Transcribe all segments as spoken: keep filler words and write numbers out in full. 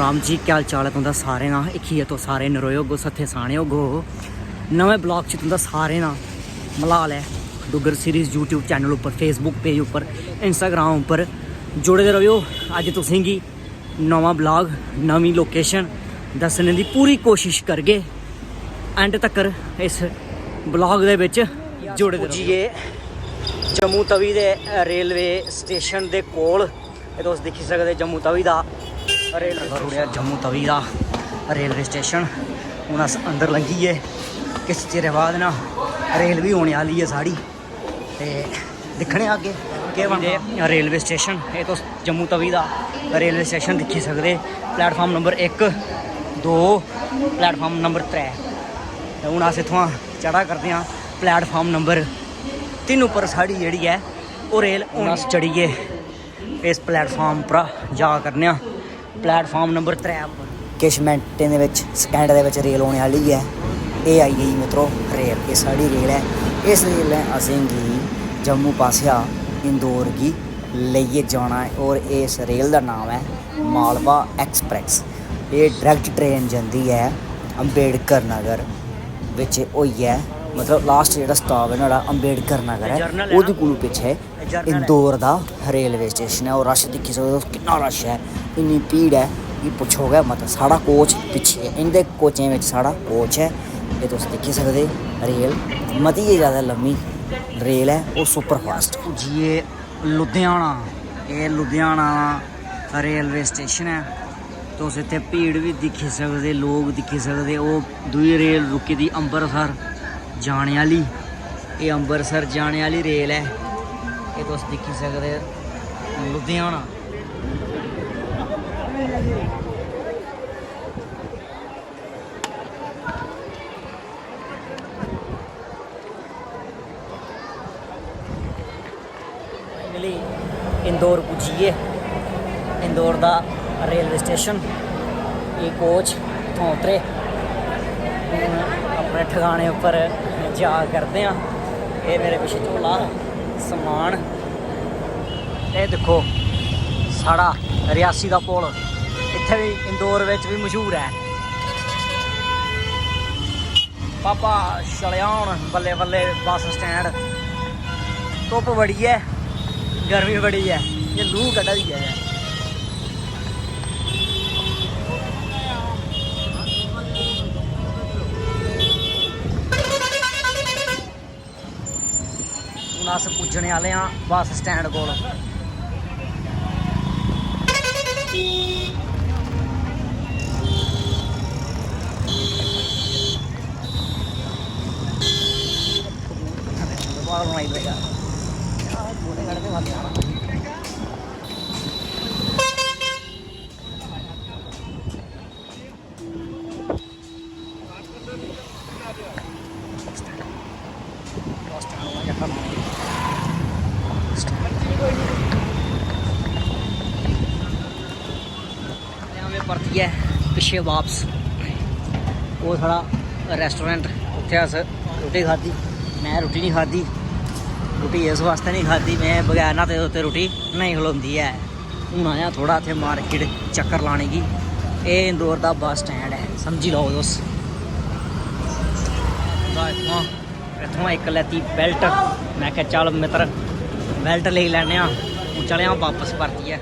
राम जी, क्या हाल चाल ऐ तुं'दा सारें दा? इक्खियै तुस सारे नरोए होगो, सत्थे साने होगो। नमें ब्लॉग च तुं'दा सारें दा मलाल ऐ। डुग्गर सीरीज YouTube चैनल उप्पर, Facebook पेज उप्पर, Instagram उप्पर जुड़े दे रवेओ। अज्ज तुसेंगी नमां ब्लॉग, नमीं लोकेशन दस्सने दी पूरी कोशिश करगे। एंड तक्कर इस ब्लॉग दे बिच जुड़े दे रवेओ। जम्मू तवी दे रेलवे स्टेशन दे कोल एह् तुस दिक्खी सकदे जम्मू तवी दा रेलवे स्टेशन। जम्मू तवी दा रेलवे स्टेशन। हून अस अंदर लंघी गे। किश चिरै बाद ना रेल बी औने आह्ली ऐ साढ़ी। ते दिक्खने आं अग्गें केह् बनदे। रेलवे स्टेशन, एह् तुस जम्मू तवी दा रेलवे स्टेशन दिक्खी सकदे। प्लेटफार्म नंबर इक, दो, प्लेटफार्म नंबर त्रै। ते हून अस इत्थुआं चढ़ा करदे आं प्लेटफार्म नंबर तिन्न उप्पर। साढ़ी जेह्ड़ी ऐ ओह् रेल हून अस चढ़ी गे इस प्लेटफार्म उप्परा जा करने आं प्लेटफार्म नंबर त्रै उप्पर। किश मिनटें दे बिच, सकैंड दे बिच रेल औने आह्ली ऐ। एह् आई गेई मित्रो रेल, एह् साढ़ी रेल ऐ। इस रेल ने असेंगी जम्मू पासेआ इंदौर गी लेइयै जाना ऐ। और इस रेल दा नाम ऐ मालवा एक्सप्रेस। एह् डायरैक्ट ट्रेन जंदी ऐ अम्बेडकर नगर बिच होइयै, मतलब लास्ट जेह्ड़ा स्टाप ऐ नुहाड़ा अम्बेडकर नगर ऐ। ओह्दे कोलू पिच्छे इंदौर दा रेलवे स्टेशन ऐ। और रश दिक्खी सकदे तुस, किन्ना रश ऐ, इन्नी भीड़ ऐ कि पुच्छो गै मत। साढ़ा कोच पिच्छे ऐ, इं'दे कोचें बिच साढ़ा कोच ऐ। एह् तुस दिक्खी सकदे रेल, मती गै ज़्यादा लम्मी रेल ऐ, ओह् सुपर फास्ट। पुज्जियै लुधियाना, एह् लुधियाना रेलवे स्टेशन ऐ। तुस इत्थै भीड़ बी दिक्खी सकदे, लोक दिक्खी सकदे। ओह् दूई रेल रुकी दी अम्बरसर जाने आह्ली, एह् अम्बरसर जाने आह्ली रेल ऐ। एह् तुस दिक्खी सकदे लुधियाना। फाइनली इंदौर पुज्जी गे। इंदौर दा रेलवे स्टेशन, एह् कोच इत्थुआं उतरे। हून अपने ठिकाने उप्पर जा करदे आं। एह् मेरे पिच्छे झोला, समान। एह् दिक्खो साढ़ा रियासी दा पुल, इत्थै बी इंदौर बिच बी मशहूर ऐ। पापा चलेआ हून बल्लें बल्लें बस स्टैंड। धुप्प बड़ी ऐ, गर्मी बड़ी ऐ, एह् लू कड्ढा दी ऐ। हून अस पुज्जने आह्ले आं बस स्टैंड कोल। में परतियै पिच्छे बापस। ओह् साढ़ा रेस्टोरेंट, उत्थै अस रुट्टी खाद्धी। में रुट्टी निं खाद्धी, रुट्टी इस वास्तै निं खाद्धी, में बगैर न्हाते धोते रुट्टी नेईं खलोंदी ऐ। हून आया थोह्ड़ा इत्थै मार्केट चक्कर लाने गी। एह् इंदौर दा बस स्टैंड ऐ, समझी लैओ तुस। दा इत्थुआं, इत्थुआं इक लैती बेल्ट। में आखेआ, "चल मित्तर, बेल्ट लेई लैन्ने आं।" हून चलेआ बापस परतियै।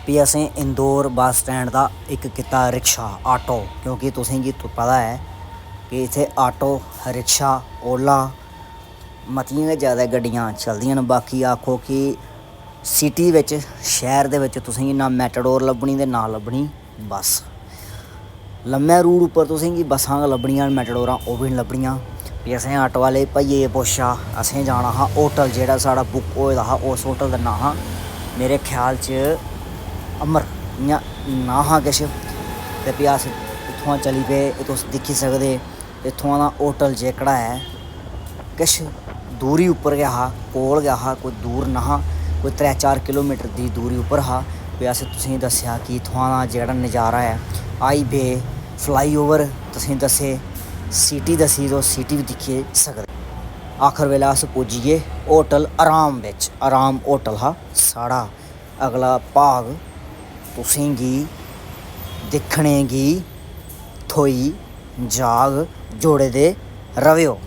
फ्ही असें इंदौर बस स्टैंड दा इक कीता रिक्शा, आटो, क्योंकि तुसेंगी तो पता ऐ कि इत्थै आटो, रिक्शा, ओला, मतियां गै ज़्यादा गड्डियां चलदियां न। बाकी आखो कि सिटी बिच, शैह्र दे बिच तुसेंगी ना मेटाडोर लब्भनी ते ना लब्भनी बस। लम्मै रूट उप्पर तुसेंगी बस्सां गै लब्भनियां न, मेटाडोरां ओह् बी निं लब्भनियां। फ्ही असें आटो आह्ले भाइये गी पुच्छेआ, असें जाना हा होटल जेह्ड़ा साढ़ा बुक होए दा हा, उस होटल दा नांऽ हा मेरे ख्याल च अमर, इ'यां नांऽ हा किश। ते फ्ही अस इत्थुआं चली पे। एह् तुस दिक्खी सकदे इत्थुआं दा होटल जेह्कड़ा ऐ किश दूरी उप्पर गै हा, कोल गै हा, कोई दूर नहा, कोई त्रै चार किलोमीटर दी दूरी उप्पर हा। ते असें तुसेंगी दस्सेआ कि इत्थुआं दा जेह्ड़ा नज़ारा ऐ, हाईवे, फ्लाईओवर तुसेंगी दस्से, सिटी दस्सी, तुस सिटी बी दिक्खी सकदे। आखर बेल्लै अस पुज्जी गे होटल आराम बिच। आराम होटल हा साढ़ा अगला भाग तुसेंगी दिक्खने गी थ्होई जाग। जुड़े दे र'वेओ।